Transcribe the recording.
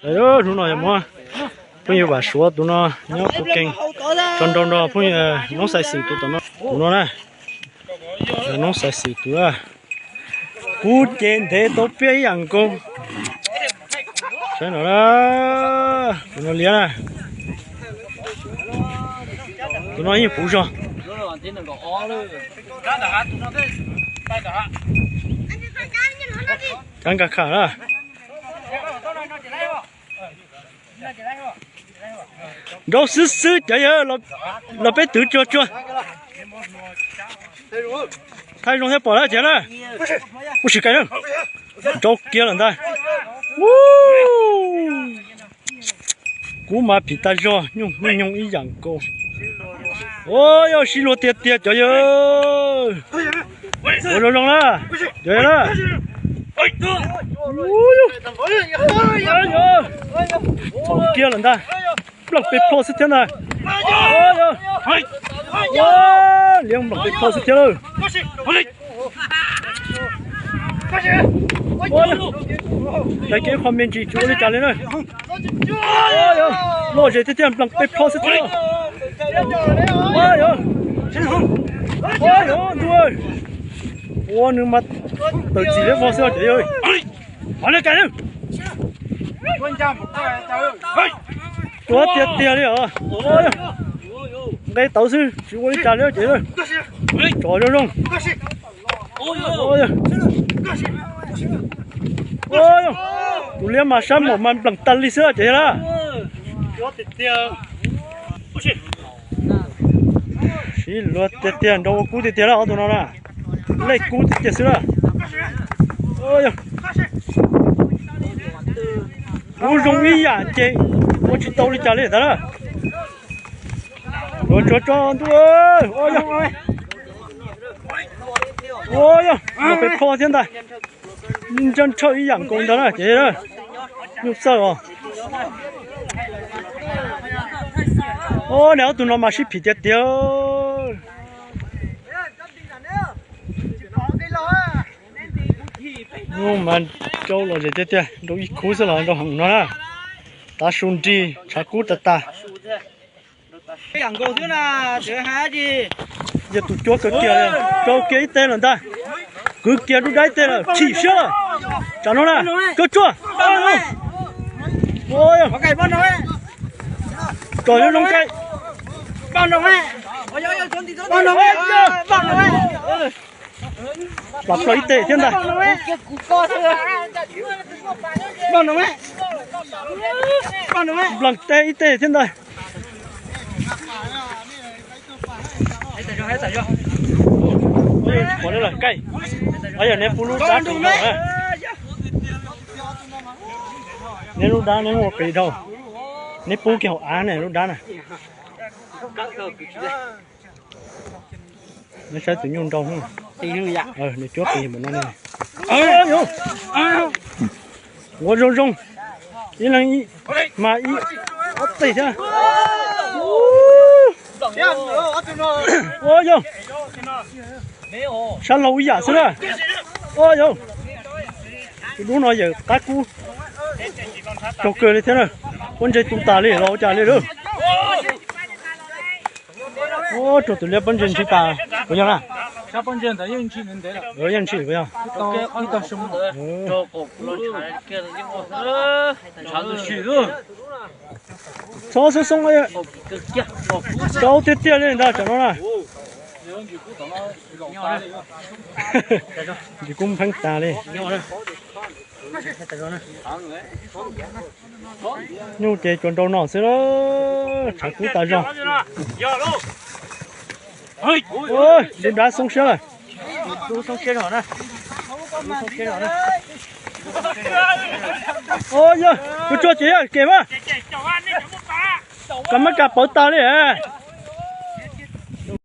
Hnub no yog muab phooj ywg Vam Suav tus no nyob Kuv Kees tso nrau nrog phooj ywg Noob Xais Xwm tus tom no, tus no na. Noob Xais Xwm tus na. Kub ces ntev tau peb ib yam nkaus. Saib no na, tus no liab na. Tus no yeej puv zog. Cov nkag kham na. Nrau xwb xwb cov yawg, los peb twv tsuag tsuag. Thaij zoo thiab pom lawm cov na. Ua si kais na. Nrau kiag lawm ntag. Kub mas phim tag zog, nyuj hnub nyoog ib yam nkaus. Ua yog sib luag tiag tiag cov yawg. Ua zoo zoo na, cov yawg na. Txhaum kiag lawm ntag. Nplooj pes plho xwb thiab ntag. Liab nplooj pes plho xwb thiab lawm. Daig kev qho me ntsis tsis ua li cas li na. Loj zem tiag tiag, nplooj pes plho xwb thiab. Ntuj, ua nws mas tawm txim liab vog xwb cov yawg. Hov li kais na. Tuag tiag tiag li os. Nqe tawv xwb tsis ua li cas li cov yawg. Tso zoo zoo. Tus liab mas sab mom mas npleem tag li xwb cov yawg na. Sib luag tiag tiag, nrau ua kub tiag tiag na ob tug no na. Lej kub tiag tiag xwb na. Kub zoo ib yam ces ua tsis tau li cas li ntag na. Luag tsuag tso ntuj. Ua yog, luag pes plho thiab ntag. Ntsawj ntshaw ib yam nkaus ntag na ces nyuj txawj os. Niam ob tug no mas sib phim tiag tiag. Nyuj mas nrau lom zem tiag tiag, nrau ib khub xwb los nrau heev no na. Tav su nrig tshav kub tag tag. Yog tus cuab kawg kiag, rau kiag ib teg lawm ntag. Kwv kiag dub dab ib teg lawm, chim siab lawm. Tsam no na, cuab tsuag. Kom zoo zoo kai. Plam plaws ib teg thiab ntag. Nplees teg ib teg thiab ntag. Qhov lawv lawm kai. Yog neb pub lub dab, neb lub dab neb muaj pes dhau, neb pub kiag hauv av ne lub dab na. Neb saib tus nyuj nrau, nws cuab pes npaum no ne. Ua zoo zoo, ib leeg mas ib ob teg thiab. Ua yog sab laug ib yam xwb na. Ua yog tus dub no yawm qab kub raug kawg li thiab na. Pob ntseg tu tas li los ua cas li lawm. Ua rau tus liab pob ntseg ntshis tas puas yog na? Yeej ntshis puas yog? Txhob xoob xoob, rau tiag tiag li ntag tsam no na. Ntsis kub pheeb tas li. Nyuj ces tsuas nrau no xwb, tshav kub tas zog. Lub dab xoob siab lawm. Yog tus tsuag ces yog kem mas, kam mab kas pawv tas li.